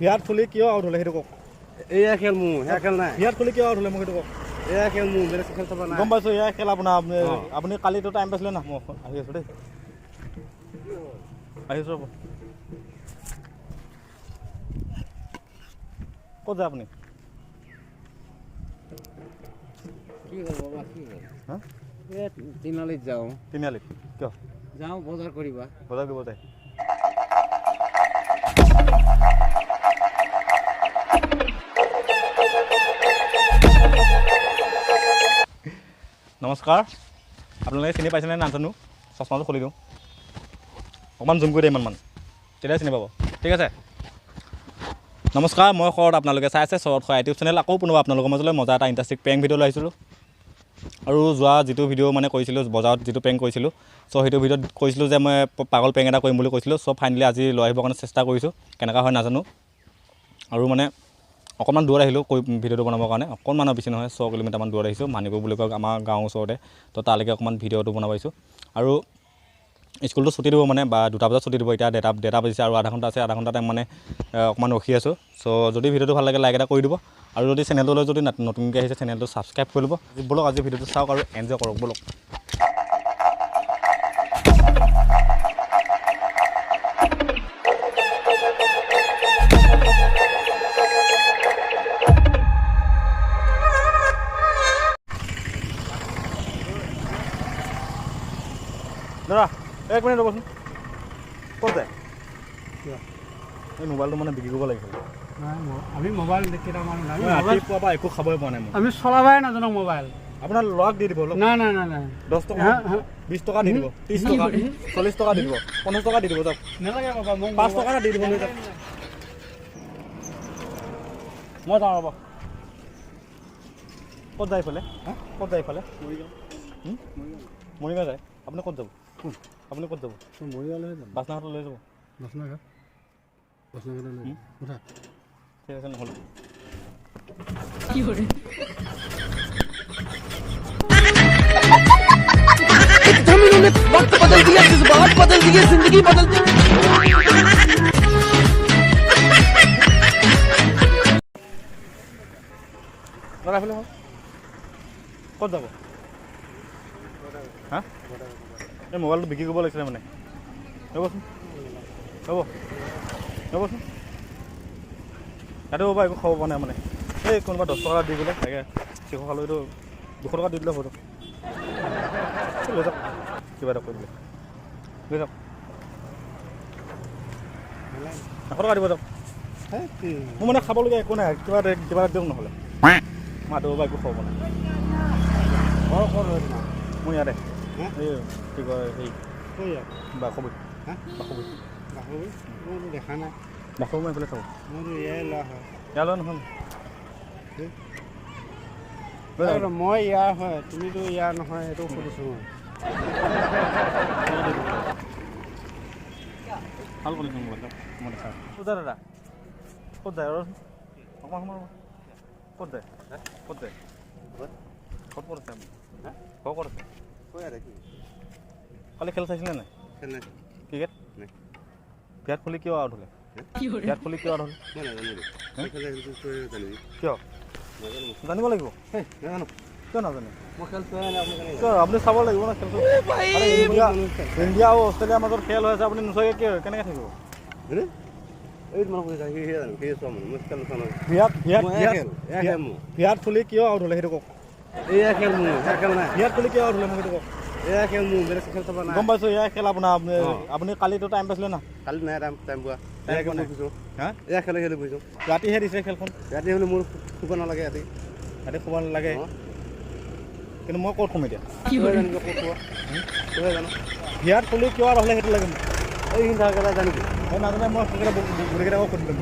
বিৰাট কোহলি কিয় আউট হ'লে সেইটো কওক। এয়া খেল মোৰ, সেয়া খেল নাই। বিৰাট কোহলি কিয় আউট হ'লে মোক সেইটো কওক। এয়া খেল মোৰ, বেলেগ খেল চাব নাই। গম পাইছোঁ, এয়া খেল আপোনাৰ। আপুনি কালিতো টাইম পাইছিলে না? মই আহি আছোঁ দেই, আহিছোঁ ৰ'ব। ক'ত যায় আপুনি? কি হ'ল বাবা, কি হ'ল? হা, এই তিনিআলিত যাওঁ। তিনিআলিত কিয় যাওঁ? বজাৰ কৰিবা। বজাৰ কৰিব যায়। নমস্কাৰ, আপোনালোকে চিনি পাইছেনে নাজানো, চশমাটো খুলি দিওঁ, অকণমান জুম কৰি দিম ইমানমান, তেতিয়াই চিনি পাব। ঠিক আছে, নমস্কাৰ, মই শৰৎ, আপোনালোকে চাই আছে শৰৎ খোৱা ইউটিউব চেনেল। আকৌ পুনৰ আপোনালোকৰ মাজলৈ মজা এটা ইণ্টাৰেষ্টিং প্ৰেংক ভিডিঅ' লৈ আহিছিলোঁ। আৰু যোৱা যিটো ভিডিঅ' মানে কৰিছিলোঁ, বজাৰত যিটো প্ৰেংক কৰিছিলোঁ, চ' সেইটো ভিডিঅ'ত কৈছিলোঁ যে মই পাগল প্ৰেংক এটা কৰিম বুলি কৈছিলোঁ। চ' ফাইনেলি আজি লৈ আহিবৰ কাৰণে চেষ্টা কৰিছোঁ, কেনেকুৱা হয় নাজানো। আৰু মানে অকণমান দূৰত আহিলোঁ কৈ ভিডিঅ'টো বনাবৰ কাৰণে, অকণমান বেছি নহয়, 6 কিলোমিটাৰমান দূৰত আহিছোঁ, মানিপুৰ বুলি কয় আমাৰ গাঁৱৰ ওচৰতে। তো তালৈকে অকণমান ভিডিঅ'টো বনাব আহিছোঁ। আৰু স্কুলটো ছুটি দিব মানে বা 2টা বজাত ছুটি দিব, এতিয়া ডেৰটা বাজিছে আৰু আধা ঘণ্টা আছে, আধা ঘণ্টা টাইম মানে অকণমান ৰখি আছোঁ। চ' যদি ভিডিঅ'টো ভাল লাগে লাইক এটা কৰি দিব, আৰু যদি চেনেলটোলৈ যদি নতুনকৈ আহিছে চেনেলটো ছাবস্ক্ৰাইব কৰি ল'ব। ব'লক আজি ভিডিঅ'টো চাওক আৰু এনজয় কৰক, ব'লক। দাদা এক মিনিট ৰ'বচোন, ক'ত যায়? এই মোবাইলটো মানে বিক্ৰী কৰিব লাগিছিল। আমি মোবাইল কেইটামান ৰাতিপুৱাৰ পৰা একো খাবই পোৱা নাই। আমি চলাবই নাজানো মোবাইল। আপোনাৰ ল'ৰাক দি দিব। নাই নাই নাই নাই, 10 টকা 20 টকা দি দিব, 30 টকা 40 টকা দি দিব, 50 টকা দি দিব, যাওক। নালাগে বাবা, মোক 5 টকা এটা দি দিব, লৈ যাওক। মই যাওঁ ৰ'ব। ক'ত যায় ইফালে? ক'ত যায় ইফালে? মৰিগাঁও যায়। আপুনি ক'ত যাব? আপুনি ক'ত যাব? মৰিগাঁৱলৈ যাম। বাছনাঘাটলৈ লৈ যাব। বাছনাঘাট, বাছনাঘাটলৈ উঠা। ঠিক আছে, নহ'লে एकदम इन्होंने वक्त बदल दिया, जज्बात बदल दिए, जिंदगी बदल दी। দাদা এইফালে আহক। ক'ত যাব? হা, এই মোবাইলটো বিক্ৰী কৰিব লাগিছিলে মানে। ৰ'বচোন, ৰ'ব, ৰ'বচোন, ৰাতিপুৱা একো খাব পৰা নাই মানে। এই কোনোবা 10 টকা দি গ'লে তাকে চিখৰ খালোঁ, এইটো 200 টকা দি দিলে হ'ব। লৈ যাওক, কিবা এটা কৰি দিলে লৈ যাওক। 100 টকা দিব যাওক। মোৰ মানে খাবলগীয়া একো নাই, কিবা এটা দিয়ক নহ'লে। মই ৰাতিপুৱা একো খাব পৰা নাই। ঘৰ ক'ত হয় তোমাৰ? মোৰ ইয়াতে, এই কি কয় হেৰি বাসবী। বাসবী, বাসবী মইতো দেখা নাই। বাসবী মই এইফালে থাকোঁ। মোৰতো ইয়াৰে ল'ৰা হয়। ইয়াৰ ল'ৰা নহয় মই, ইয়াৰ হয়, তুমিতো ইয়াৰ নহয়, সেইটো সুধিছোঁ মই। ভাল কৰিছোঁ মোবাইলটো মই দেখা। ক'ত যায় দাদা? ক'ত যায়? আৰু অকণমান সময় ক'ত যায়? ক'ত যায়? ক'ত ক'ত আছে আপুনি? ঘৰ ক'ত আছে? কালি খেল চাইছিলে নাই? ক্ৰিকেট? বিৰাট কোহলি কিয় আউট হ'লে? বিৰাট কোহলি কিয় আউট হ'লে? কিয় জানিব লাগিব? কিয় নাজানে? কিয় আপুনি চাব লাগিব ন খেলটো। ইণ্ডিয়া আৰু অষ্ট্ৰেলিয়াৰ মাজত খেল হৈ আছে, আপুনি নোচোৱাকৈ কিয় কেনেকৈ থাকিব? বিৰাট কোহলি কিয় আউট হ'লে সেইটো কওক। এয়া খেল মোৰ, সেয়া খেল নাই। বিৰাট কোহলি কিয় আউট হ'লে মোক সেইটো কওক। এয়া খেল মোৰ, বেলেগ খেল চাব নাই। গম পাইছোঁ, এয়া খেল আপোনাৰ। আপুনি কালিতো টাইম পাইছিলে না? কালি নাই টাইম পোৱা। হা, এয়া খেলে খেলি বুজিছোঁ। ৰাতিহে দিছে খেলখন। ৰাতি হ'লে মোৰ শুব নালাগে। ৰাতি ৰাতি শুব নালাগে, কিন্তু মই ক'ত শুম এতিয়া? জানো বিৰাট কোহলি কিয় আউট হ'লে সেইটো লাগে মোক। এইখিনি থকা জানিবি? মই নাজানে, মই সেইকেইটা গোটেইকেইটা সুধিলোঁ।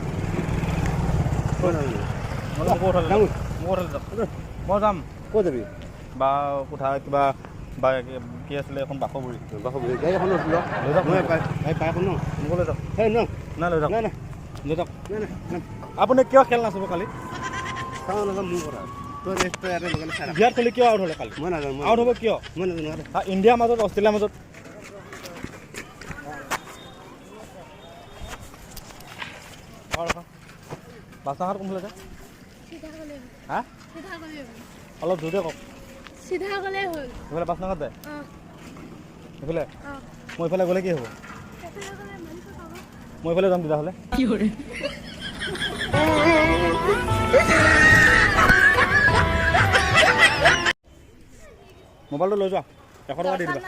মোক মই যাম। ক'ত যাবি? বা কোঠা কিবা বা কি আছিলে এখন বাসবুৰি। বাসবুৰি গাড়ী এখন লৈ যাওক। মই বাইকখন ন মোক লৈ যাওক। সেই ন নাই লৈ যাওক, নাই নাই লৈ যাওক। নাই নাই। আপুনি কিয় খেল নাচাব কালি? চাওঁ নাযাওঁ মোৰ কথা। তই ইয়াতে লগালে চাই। বিৰাট কোহলি কিয় আউট হ'লে কালি? মই নাজানো। আউট হ'ব কিয়? মই নাজানো। ইণ্ডিয়াৰ মাজত অষ্ট্ৰেলিয়াৰ মাজত। বাছনাঘাট কোনফালে যায়? চিধা গ'লে হ'ল। হা? চিধা গ'লে হ'ল। অলপ জোৰকৈ কওক। চিধা গ'লে হ'ল। এইফালে বাছনাঘাট যায়? অঁ। এইফালে? অঁ। মই এইফালে গ'লে কি হ'ব? সেইফালে গ'লে মণিপুৰ পাব। মই এইফালে যাম তেতিয়াহ'লে। মোবাইলটো লৈ যোৱা, 100 টকা দি দিবা।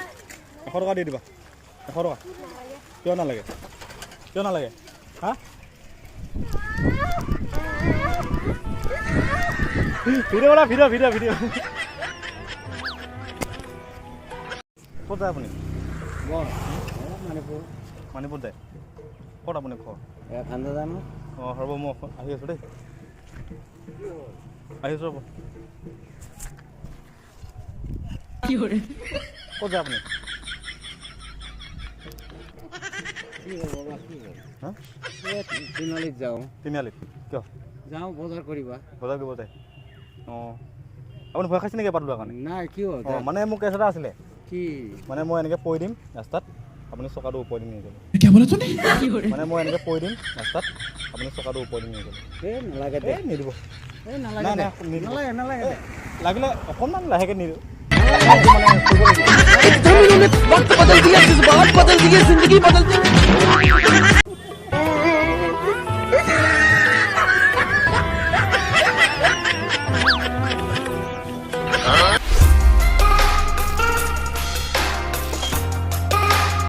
100 টকা দি দিবা, 100 টকা। কিয় নালাগে? কিয় নালাগে? হা, ভিডিঅ' বনা, ভিডিঅ' ভিডিঅ' ভিডিঅ'। ক'ত যায় আপুনি? মণিপুৰ। মণিপুৰ যায়? ক'ত আপুনি ঘৰ? ঠাণ্ডা যাম। অঁ, হ'ব, মই আহি আছোঁ দেই, আহি আছোঁ, ৰ'ব। ক'ত যায় আপুনি? কি হ'ব বা, কি হ'ল? হা? তিনিআলিত যাওঁ। তিনিআলিত কিয়? যাওঁ বজাৰ কৰিবা। বজাৰ কৰিব যায়? অঁ, আপুনি ভয় খাইছে নেকি এপাত লোৱাৰ কাৰণে? নাই, কিয়? অঁ, মানে মোৰ কেছ এটা আছিলে। কি? মানে মই এনেকৈ পৰি দিম ৰাস্তাত, আপুনি চকাটো ওপৰেদি নি যাব। মানে মই এনেকৈ পৰি দিম ৰাস্তাত, আপুনি চকাটো ওপৰেদি নি যাব। এই নালাগে দে। এই নিদিব। এই নালাগে নাই, দে। নাই, নিদিব। নালাগে, নালাগে দে। লাগিলে অকণমান লাহেকৈ নিদিব, মানে কৰিব লাগিব। एकदम इन्होंने वक्त बदल दिया, जज्बात बदल दिए, जिंदगी बदल दी।